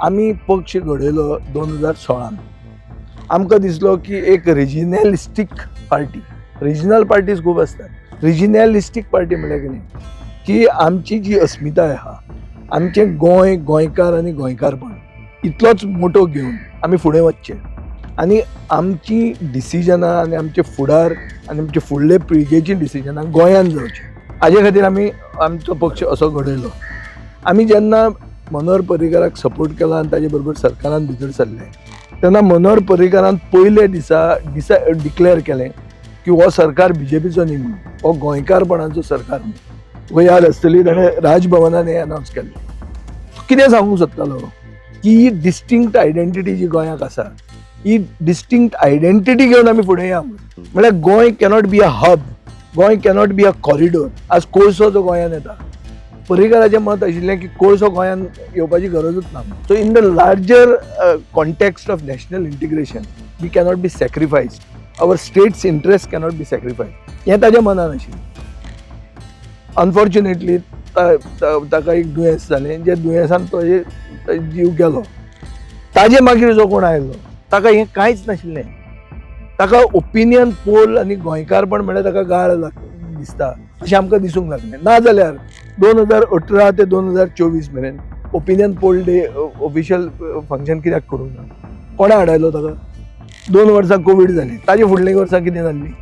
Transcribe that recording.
आमी पक्ष घडयलो 2016. आमकां दिसलो की एक रिजिनलिस्टीक पार्टी, रिजनल पार्टीज खूब आसतात, रिजिनलिस्टीक पार्टी म्हणल्यार कितें की आमची जी अस्मिताय आहा, आमचें गोंय, गोंयकार आनी गोंयकारपण इतलोच मोटो घेवन आमी फुडें वचचें आनी आमची डिसिजनां आनी आमचे फुडार आनी आमचे फुडले पिळगेची डिसिजनां गोंयान जावची, हाजे खातीर आमी आमचो पक्ष असो घडयलो. आमी जेन्ना मनोहर पर्रीकाराक सपोर्ट केला आनी ताजे बरोबर सरकारान भितर सरले तेन्ना मनोहर पर्रीकारान पयले दिसा दिसा डिक्लेअर केलें की हो सरकार बीजेपीचो न्ही म्हणून, हो गोंयकारपणाचो सरकार म्हणून. तुका याद आसतली, ताणें राजभवनान हें अनावन्स केल्लें. कितें सांगूंक सोदतालो की ही डिस्टिंक्ट आयडेंटिटी जी गोंयाक आसा, ही डिस्टिंक्ट आयडेंटिटी घेवन आमी फुडें या म्हणून. म्हळ्यार Goa cannot be a hub, Goa cannot be a corridor. आज कोळसो जो गोंयान येता, पर्रीकाराचें मत आशिल्लें की कोळसो गोंयान येवपाची गरजूच ना. So in the larger context of national integration we cannot be sacrifice, our states interest cannot be sacrifice, हें ताज्या मनान आशिल्लें. अनफॉर्च्युनेटली ताका एक दुयेंस जालें, जे दुयेंसान तो जीव गेलो. ताजे मागीर जो कोण आयलो ताका हें कांयच नाशिल्लें. ताका ओपिनियन पोल आनी गोंयकारपण म्हळ्यार ताका गाळ दिसता अशें आमकां दिसूंक लागलें. ना जाल्यार 2018 ते 2024 मेरेन opinion poll day official function कित्याक करूंक ना? कोणें हाडायलो ताका? 2 वर्सां कोवीड जाली, ताजे फुडलीं वर्सां कितें जाल्लीं?